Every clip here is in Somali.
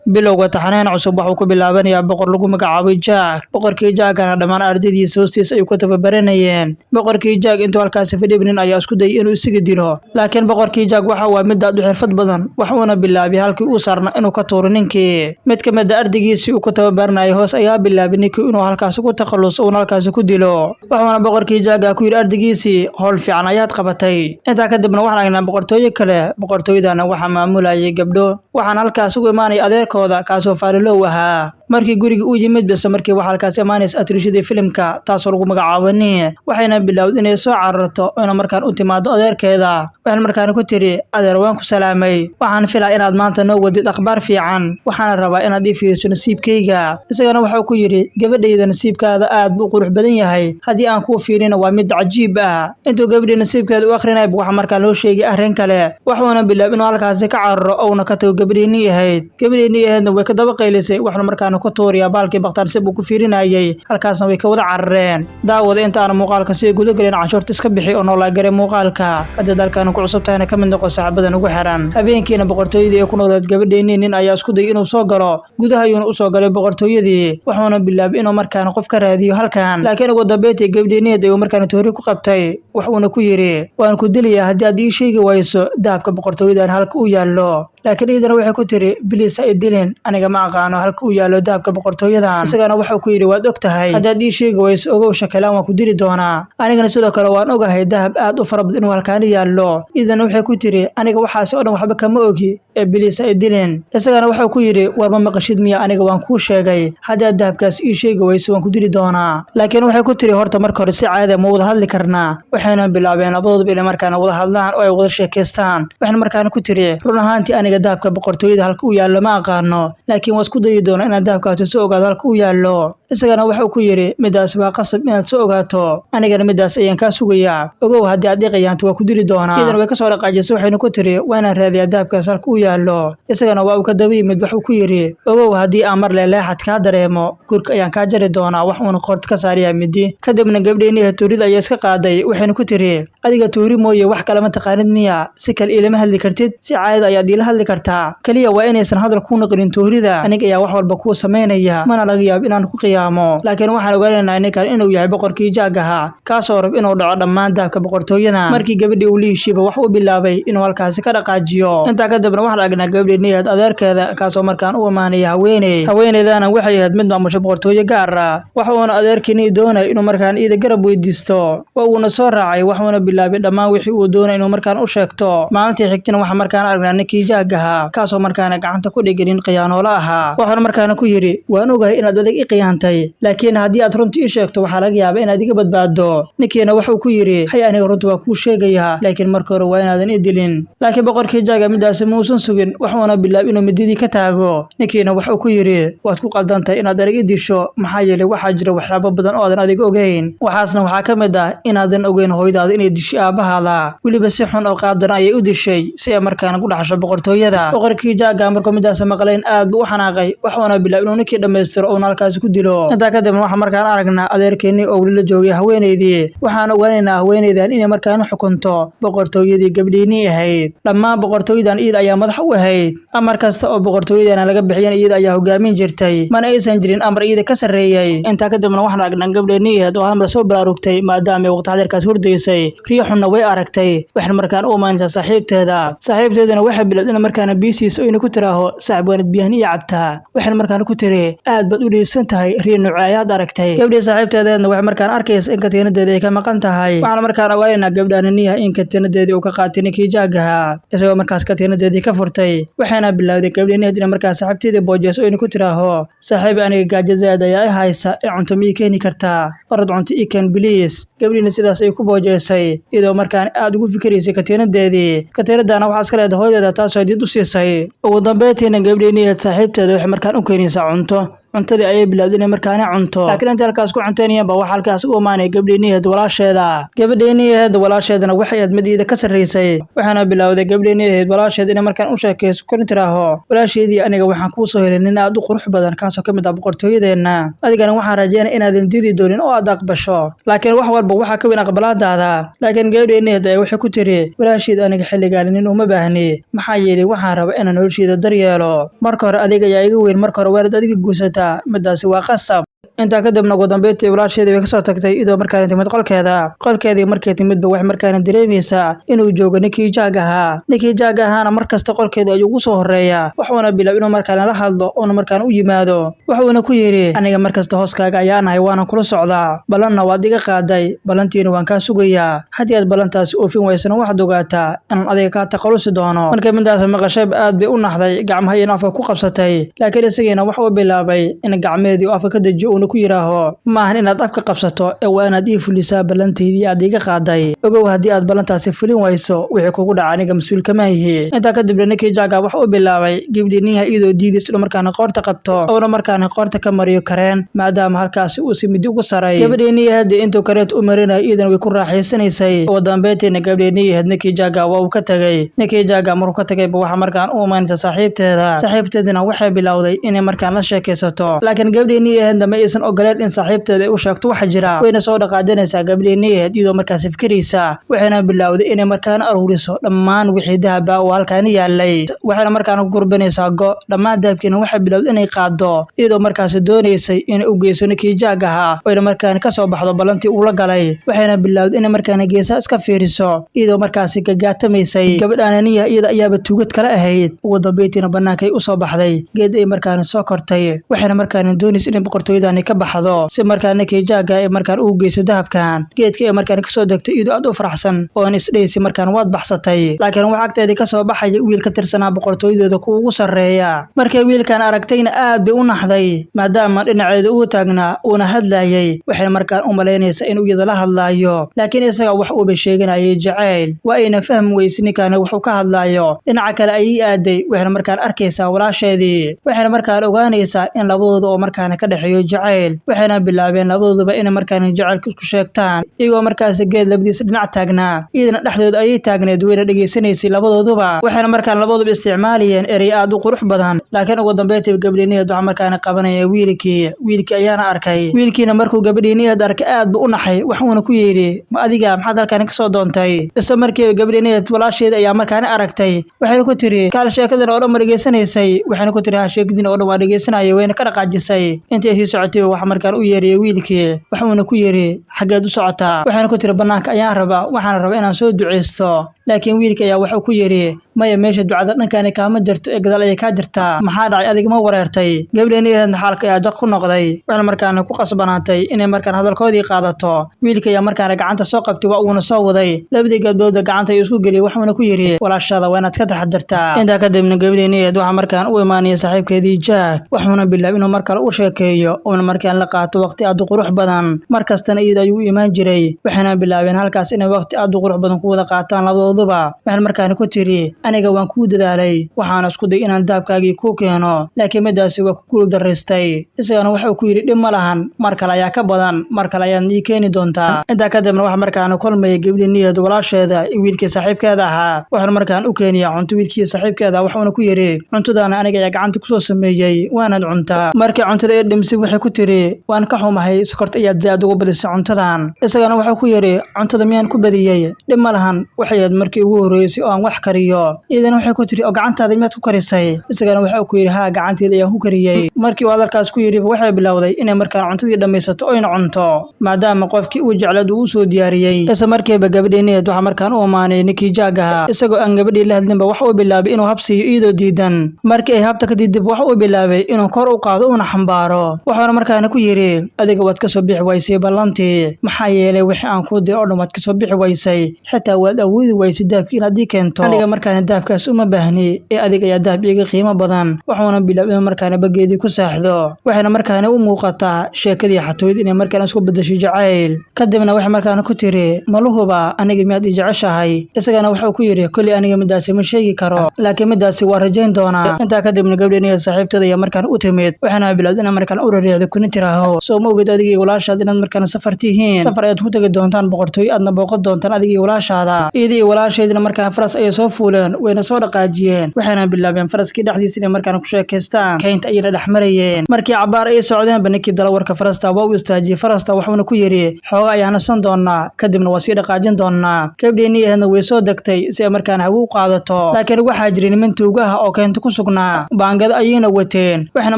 Bilowga taxanahan cusub waxuu ku bilaabanayaa boqor lagu magacaabay Jack. Boqorkii Jackana dhammaan ardaydiisa hoostiisa ayuu ka tababaranayeen. Boqorkii Jack intuu halkaasi fadhiyay, nin ayaa isku dayay inuu isaga dilo, laakiin boqorkii Jack waxa waa mid aad u xirfad badan, waxuuna bilaabay halkii uu saarna inuu ka tuuro ninkii. Mid ka mid ah ardaygiisii uu ku tababaranayay hoos ayaa bilaabay ninkii inuu halkaasi ku takhaluso, uuna halkaasi ku dilo. Wuxuuna boqorkii Jack ku yidhi ardaygiisii, "Howl fiican ayaad qabatay." Intaa kadibna waxaan aragnaa boqortooyo kale. Boqortooyadana waxaa maamulayay gabdho, waxaana halkaas ugu imaanaya adeerkooda, kaasoo faalilow ahaa. Markii guriga uu yimid bise markii waxaa halkaas imaanaysa atriishadii filimka, taasoo lagu magacaabo Nii. Waxayna bilowday inay soo cararto, ina markaan u timaado adeerkeeda. Waxayna markaan ku tiri, "Adeer, waan ku salaamay. Waxaan filaa inaad maanta noo wadid akhbaar fiican. Waxaana rabaa inaad ii fiiriso nasiibkayga." Isagana wuxuu ku yidhi, "Gabadhayda, nasiibkaada aad buu u qurux badan yahay. Haddii aan kuu fiirina, waa mid cajiib ah." Intuu gabadhii nasiibkeeda u akhrinayba, waxaa markaa loo sheegay arrin kale. Wuxuuna bilaabay inuu halkaasi ka cararo, ouna ka tago gabadhii Nii ahayd. Gabadhii Nii ahaydna way ka daba qaylisay, waxna markaana ku tuuriyaa baalkii bakhtaarsi buu ku fiirinayay. Halkaasna way ka wada carareen. Daawada, inta aan muuqaalka sii guda gelin, canshuurta iska bixi oo noolaa garay muuqaalka. Haddii dalkan ku cusub tahayna, ka mid noqo saaxiibadan ugu xiran. Habeenkiina boqortooyadii ay ku nooleed gabadheenii, nin ayaa isku dayay inuu soo galo. Gudaha ayuuna usoo galay boqortooyadii, wuxuuna bilaabay inuu markaana qof ka raadiyo halkan. Laakiin ugu dambeyntii gabadheeniyad ayuu markaana toori ku qabtay. Wuxuuna ku yidhi, "Waan ku dilayaa haddii aad ii sheegi wayso dahabka boqortooyadan halka uu yaallo." Laakiin iyadana waxay ku tiri, "Please, ha i dilin. Aniga ma aqaano halka uu yaallo dahabka boqortooyadan." Isagana wuxuu ku yidhi, "Waad og tahay. Haddaad ii sheegi wayso, ogow, shakalaan waan ku dili doonaa. Anigana sidoo kale waan ogahay dahab aad u fara badan inuu halkaani yaallo." Iyadana waxay ku tiri, "Aniga waxaasi oo dhan waxba kama ogi ee please, ha i dilin." Isagana wuxuu ku yidhi, "War ma maqashid miya? Aniga waan kuu sheegay, haddaad dahabkaas ii sheegi wayso, waan ku dili doonaa." Laakiin waxay ku tiri, "Horta marka hore si caadi ma wada hadli karnaa?" Waxayna bilaabeen labadooduba inay markaana wada hadlaan oo ay wada sheekaystaan. Waxayna markaana ku tiri, "Run ahaantii, aniga dahabka boqortooyada halka uu yaallo ma aqaano, laakiin waa isku dayi doonaa inaan dahabkaasi soo ogaado halka uu yaallo." Isagana wuxuu ku yidhi, "Midaas waa qasab inaad soo ogaato. Anigana midaas ayaan kaa sugayaa. Ogow, haddii aad dhiqayaanto, waa ku dili doonaa." Iyadana way kasoo dhaqaajisay, waxayna ku tiri, "Waa inaan raadiyaa dahabkaas halka uu yaallo." Isagana waa uu ka daba yimid. Waxuu ku yidhi, "Ogow, haddii aan mar leeleexad kaa dareemo, gurka ayaan kaa jari doonaa." Wax uuna qoorta ka saarayaa midi. Kadibna gabdheenii tuurida ayaa iska qaaday. Waxayna ku tiri, "Adiga tuuri mooye wax kale ma taqaanid miya? Si kale iilama hadli kartid? Si caadada ayaad iila hadli kartaa. Keliya waa inaysan hadal kuu noqonin tuurida. Aniga ayaa wax walba kuu samaynaya, mana laga yaabo inaan ku qiyaamo." Laakiin waxaan ogaanaynaa ninkan inuu yahay boqorkii Jack ahaa, kaasoo rab inuu dhaco dhammaan dahabka boqortooyada. Markii gabadhii uu la heshiiba, wax uu bilaabay inuu halkaasi ka dhaqaajiyo. Intaa kadibna waxaan aragnaa gabadhii Niyad adeerkeeda, kaasoo markaan u imaanaya haweeney. Haweeneydana waxay ahayd mid maamusho boqortooyo gaar ah. Waxuuna adeerkiini doonay inuu markaan iida garab weydiisto. Waa uuna soo raacay, waxuuna bilaabay dhammaan wixii uu doonay inuu markaan u sheegto. Maalintii xigtina waxaa markaan aragnaa ninkii Jack ahaa, kaasoo markaana gacanta ku dhigay nin khiyaanoolo ahaa. Waxuuna markaana ku yidhi, "Waan ogahay inaad adig i khiyaantay, laakiin haddii aad runta ii sheegto, waxaa laga yaabaa inaad iga badbaado." Ninkiina wuxuu ku yidhi, "Hay, aniga runta waa kuu sheegayaa, laakiin marka hore waa inaadan i dilin." Laakiin boqorkii Jaaga midaasi muusan sugin, wuxuuna bilaabay inuu mididii ka taago. Ninkiina wuxuu ku yidhi, "Waad ku qaldantahay inaad anig i disho, maxaa yeelay waxaa jira waxyaabo badan oo aadan adiga ogeyn. Waxaasna waxaa ka mid ah inaadan ogeyn hooyadaada inay dishay aabbahaada. Weliba si xun oo qaabdaran ayay u dishay, si ay markaana ku dhaxasho boqortooyada." Boqorkii Jaaga markuu midaas maqlayn, aad buu u xanaaqay, wuxuuna bilaabay inuu ninkii dhammaystiro, uuna halkaasi ku dilo. Intaa kadibna waxaa markaan aragnaa adeerkeennii oo weli la joogay haweeneydii. Waxaan ogaanaynaa haweeneydan inay markaana xukunto boqortooyadii gabdhiinii ahayd. Dhammaan boqortooyadan iyada ayaa madax u ahayd. Amar kasta oo boqortooyadana laga bixiyan, iyada ayaa hogaamin jirtay. Mana aysan jirin amar iyada ka sarreeyey. Intaa kadibna waxaan aragnaa gabdheennii ahayd oo hal mar soo baraarugtay, maadaama ay waqti xadirkaas hurdaysay. Riyo xunna way aragtay. Waxayna markaan u imaanaysaa saaxiibteeda. Saaxiibteedana waxay bilowday in markaana biisiis oyna ku tiraaho, "Saaxib, waanad biyahan iyo cabtaa." Waxayna markaana ku tiri, "Aad baad u dhiisan tahay. Riyo nooce ayaad aragtay?" Gabdhii saaxiibteedeedna waxay markaan arkaysa in katiinadeedii ay ka maqan tahay. Waxaana markaan ogaanaynaa gabdhaani Niyaha in katiinadeedii uu ka qaatay ninkii Jaagaha, isagoo markaas katiinadeedii ka furtay. Waxayna bilowday gabdhii Niyad inay markaas saaxiibteedii boojeyso, oyna ku tiraaho, "Saaxiib, aniga gaajo zaad ayaa i haysa ee cunto ma ii keeni kartaa? Orod, cunto ii keen, please." Gabdhiina sidaas ay ku boojeysay, iyadoo markaan aad ugu fikiraysay katiinadeedii. Katiinadana waxaa iska leedahay hooyadeeda, taasoo did u siisay. Ugu dambeyntiina gabdhii Niyad saaxiibteeda waxay markaan u keenaysaa cunto. Cuntadii ayay bilowday inay markaana cunto, laakiin inta halkaas ku cuntaynayeen ba waxaa halkaas u imaanay gabdhiiniheed walaasheeda. Gabadhiiniheed walaasheedana waxay ahayd mid iyada ka sarreysay, waxaana bilowday gabdhiiniheed walaasheed inay markaan u sheekayso kuna tiraaho: "Walaasheedii, aniga waxaan kuu soo helay nin aad u qurux badan, kaasoo ka mid ah boqortooyadeenna. Adigana waxaan rajeynaya inaadan diidi doonin oo aad aqbasho, laakiin wax walba waxaa ka weyn aqbalaadaada." Laakiin gabadhiiniheed ayaa waxay ku tiri: "Walaasheed, aniga xilligaani nin uma baahni, maxaa yeelay waxaan rabaa inaan nolosheeda daryeelo. Marka hore adiga ayaa iga weyn, marka hore waanad adiga guursataa, midaasi waa qasab." Intaa kadibna ugu dambeyntii walaasheedii way kasoo tagtay, iyadoo markaana timid qolkeeda. Qolkeedii markay timidba waxay markaana dareemaysaa inuu joogo ninkii Jaag ahaa. Ninkii Jaag ahaana markasta qolkeeda ayuu ugu soo horeeyaa, wuxuuna bilaab inuu markaana la hadlo oona markaana u yimaado. Wuxuuna ku yidhi: "Aniga markasta hooskaaga ayaan ahay, waana kula socdaa, ballanna waad iga qaaday, ballantiina waan kaa sugayaa. Haddii aad ballantaasi oofin waysana, waxaad ogaataa inaan adiga kaa takhalusi doono." Markay midaas maqashayba aad bay u naxday, gacmaha iyana afka ku qabsatay. Laakiin isagiina waxa uu bilaabay in gacmeedii uu afka ka dejiyo, uuna ku yidhaaho: "Maahan inaad afka qabsato ee waa inaad ii fulisaa ballantaydii aad iiga qaaday. Ogow, haddii aad ballantaasi fulin wayso, wixii kugu dhaca aniga mas-uul kama ihi." Intaa kadibna ninkii Jaaga waxa uu bilaabay gabdhiniha iyadoo diidaysa inuu markaana qoorta qabto, uuna markaana qoorta ka mariyo kareen, maadaama halkaasi uu si midi ugu saray. Gabadhiiniyahaddii intuu kareent u marinayo, iyadana way ku raaxaysanaysay. Ugu dambeyntiina gabdhiiniyahayd ninkii Jaaga waa uu ka tegey. Ninkii Jaaga markuu ka tegayba, waxaa markaan u imaanaysa saaxiibteeda. Saaxiibteedina waxay bilowday inay markaan la sheekaysato, laakiin gabdhiiniyahaydna ma aysan ogoleen in saaxiibteeda ay u sheegto waxa jira. Wayna soo dhaqaajinaysaa gabdhiiniyahayd iyadoo markaas fikiraysa, waxayna bilowday inay markaan aruuriso dhammaan wixii dahaba oo halkaani yaalay. Waxayna markaan ku gurbanaysaa go dhammaan dahabkiina. Waxay bilowday inay qaado, iyadoo markaasi doonaysay inay u geyso ninkii Jaag ahaa, oyna markaan kasoo baxdo ballantii uu la galay. Waxayna bilowday inay markaana geesaha iska fiiriso, iyadoo markaasi gagaatamaysay. Gabadhaananiya iyada ayaaba tuugad kala ahayd. Ugu dambeyntiina bannaankay usoo baxday, geed ay markaana soo kortay, waxayna markaana doonaysa inay boqortooyadani ka baxdo, si markaa ninkii Jaaga ay markaan ugu geyso dahabkan. Geedka ay markaan kasoo degtay iyadoo aad u faraxsan oon isdhaysi markaan waad baxsatay, laakiin waxa agteedii kasoo baxaya wiil ka tirsanaa boqortooyadooda kuwa ugu sarreeya. Markay wiilkan aragtayna aad bay u naxday, maadaama dhinaceeda uu taagnaa uuna hadlayay. Waxayna markaan u malaynaysaa inuu iyada la hadlaayo, laakiin isaga wax uuba sheeganayay jacayl. Waa ayna fahmi weyse ninkaani wuxuu ka hadlaayo. Dhinaca kale ayay aaday, waxayna markaan arkaysaa walaasheedii, waxayna markaan ogaanaysaa in labadooda oo markaana ka dhexeeyo jacayl. Waxayna bilaabeen labadooduba inay markaan jacaylka isku sheegtaan, iyagoo markaasi geed labadiisa dhinac taagnaa, iyadana dhexdooda ayay taagneed, wayna dhegaysanaysay labadooduba. Waxayna markaan labadooduba isticmaalayeen erey aad u qurux badan. Laakiin ugu dambeyntii gabdhiiniheed waxaa markaana qabanaya wiilkii. Wiilkii ayaana arkay. Wiilkiina markuu gabadhiiniheed arkay aad buu u naxay, waxuuna ku yidhi: "Ma adiga? Maxaad halkaani kasoo doontay?" Isla markiiba gabadhiiniheed walaasheeda ayaa markaana aragtay, waxayna ku tiri: "Kaal, sheekadan oo dhan ma dhegaysanaysay?" Waxayna ku tiri: "Ha, sheekadin oo dhan waa dhegaysanayay." Wayna ka dhaqaajisay. Intii ay sii socotay waxa markaan u yeeriyay wiilkii, waxuuna ku yidhi: "Xaggeed u socotaa?" Waxayna ku tiri: "Bannaanka ayaan rabaa, waxaana rabaa inaan soo duceysto." Laakiin wiilkii ayaa wuxuu ku yidhi: "Maya, meesha ducada dhankaani kaama jirto ee gadaal ayay kaa jirtaa. Maxaa dhacay? Adiga ma wareertay?" Gabdheeniyahedna xaalka ayaa jaq ku noqday, waxayna markaana ku qasbanaatay inay markaan hadalkoodii qaadato. Wiilkii ayaa markaana gacanta soo qabtay, waa uuna soo waday. Labadii gabdhooda gacanta ayuu isku geliyey, waxuuna ku yidhi: "Walaashada waa inaad ka taxadirtaa." Intaa kadibna gabdheeniyahед waxaa markaan u imaanaya saaxiibkeedii Jack, wuxuuna bilaabay inuu mar kale u sheekeeyo, uuna markaan la qaato waqti aad u qurux badan. Mar kastana iyada ayuu u imaan jiray, waxayna bilaabeen halkaas inay waqti aad u qurux badan ku wada qaataan labadooduba. Waxayna markaana ku tiri: "Aniga waan kuu dadaalay, waxaana isku day inaan dahabkaagii kuu keeno, laakiin midaasi waa ku guul daraystay." Isagana wuxuu ku yidhi: "Dhib ma lahan, mar kale ayaa ka badan, mar kale ayaad ii keeni doontaa." Intaa kadibna waxa markaana kulmayay gabdhii niyad walaasheeda iyo wiilkii saaxiibkeeda ahaa. Wuxuuna markaan u keenaya cunto wiilkii saaxiibkeeda, wuxuuna ku yidhi: "Cuntadaana aniga ayaa gacanta kusoo sameeyey, waanaad cuntaa." Markii cuntada ay dhimsay, waxay ku tiri: "Waan ka xumahay, sokorta ayaad zaad ugu badisay cuntadan." Isagana wuxuu ku yidhi: "Cuntada miyaan ku badiyey? Dhib ma lahan, waxay ahayd markii ugu horreysay oo aan wax kariyo." Iyadana waxay ku tiri: "Oo gacantaada miyaad ku karisay?" Isagana wuxuu ku yidhi: "Haa, gacanteeda ayaan ku kariyey." Markii uu hadalkaas ku yidhi, waxay bilowday inay markaan cuntadii dhammaysato oyna cunto, maadaama qofkii uu jeclaad uu u soo diyaariyey. Isla markiiba gabadheeneed waxaa markaan u amaanay ninkii Jaag ahaa. Isagoo aan gabadhii la hadlinba, waxa uu bilaabay inuu habsiiyo iyadoo diidan. Markii ay habta ka diidib, waxa uu bilaabay inuu kor u qaado uuna xambaaro, wuxuuna markaana ku yidhi: "Adiga waad kasoo bixi waysay ballantii, maxaa yeelay wixii aan kuu diray oo dhan waad kasoo bixi waysay, xitaa waad awoodi waysay dahabkii inaad ii keento. Aniga markaana dahabkaas uma baahni ee adiga ayaa dahab iiga qiimo badan." Wuxuuna bilaabay inuu markaana bageedii ku ku seexdo. Waxayna markaana u muuqataa sheekadii xatooyad inay markaan isku bedeshay jacayl. Kadibna waxay markaana ku tiri, "Maluhuba aniga miyaad i jeceshahay?" Isagana wuxuu ku yidhi, "Koley aniga midaasi ma sheegi karo, laakiin midaasi waa rajayn doonaa." Intaa kadibna gabdheen iyo saaxiibteeda ayaa markaan u timid, waxaana bilowday inay markaan u rariixdo, kuna tiraaho, "Soo ma ogid adiga iyo walaashaad inaad markaan safar tihiin? Safar ayaad ku tegi doontaan boqortooyo, aadna booqan doontaan adiga iyo walaashaada." Iyada iyo walaasheedina markaan faras ayay soo fuuleen, wayna soo dhaqaajiyeen, waxayna bilaabeen faraskii dhexdiisa inay markaan ku sheekaystaan. Kaynta ayayna dhex marayeen. Markii cabaar ay socdeenba, ninkii dalawarka farasta waa uu istaajiyey farasta, wuxuuna ku yidhi, "Xooga ayaa nasan doonaa, kadibna waa sii dhaqaajin doonaa." Gabdheenii ahaydna way soo degtay si ay markaan hawo u qaadato, laakiin waxaa jiray niman tuugaha oo keynta ku sugnaa. Baangado ayayna wateen, waxayna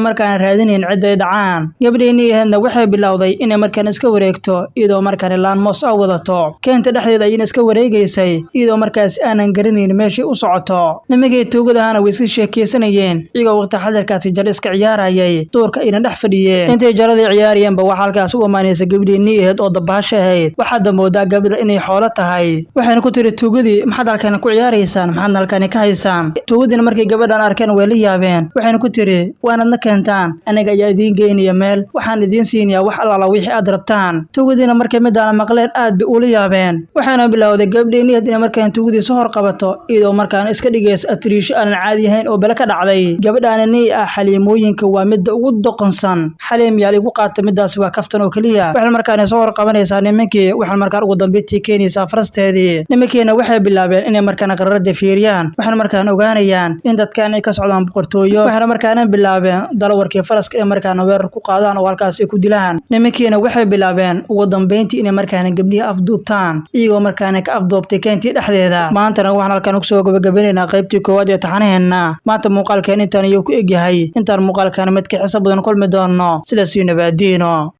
markaan raadinayn cid ay dhacaan. Gabdheenii ahaydna waxay bilowday inay markaan iska wareegto, iyadoo markaan laan moos ah wadato. Keynta dhexdeeda ayayna iska wareegaysay, iyadoo markaas aanan garanayn meeshay u socoto. Nimankii tuugadahana way iska sheekaysanayeen, iyagoo waqti xadarkaasi jaro iska ciyaarayay. Duurka ayna dhex fadhiyeen. Intay jaradii ciyaarayeenba, waxaa halkaas u imaanaysa gabdheenii ahayd oo dabaasha ahayd. Waxaadda moodaa gabadha inay xoolo tahay. Waxayna ku tiri tuugadii, "Maxaad halkan ku ciyaaraysaan? Maxaadna halkani ka haysaan?" Tuugadiina markay gabadhan arkeen way la yaabeen. Waxayna ku tiri, "Waanad na keentaan, aniga ayaa idiin geynaya meel, waxaan idiin siinayaa wax allaala wixii aad rabtaan." Tuugadiina markay midaana maqleen aad bay ula yaabeen. Waxayna bilowday gabdheenii ahayd inay markaan tuugadii soo horqabato, iyadoo markaan iska dhigaysa atriisho aanan caadi ahayn oo bele ka dhacday. Gabadhaana nii ah xaliimooyinka waa midda ugu doqonsan. Xaliim yaal igu qaata, midaasi waa kaftan oo keliya. Waxay markaan soo horqabanaysaa nimankii, waxaan markaan ugu dambeyntii keenaysaa farasteedii. Nimankiina waxay bilaabeen inay markaan qararada fiiriyaan, waxayna markaan ogaanayaan in dadkan ay ka socdaan boqortooyo. Waxayna markaana bilaabeen dalawarkii faraska inay markaana weerar ku qaadaan oo halkaas ay ku dilaan. Nimankiina waxay bilaabeen ugu dambeyntii inay markaana gabdhihii afduubtaan, iyagoo markaana ka afduubtay keentii dhexdeeda. Maantana waxaan halkan kusoo gabagabanaynaa qaybtii koowaad ee taxanaheena. Maanta muuqaalkeen intaan ayuu ku egyahay. Intaan muuqaalkan mid ka xiso badan kulmi doono, sidaas iyo nabaadiino.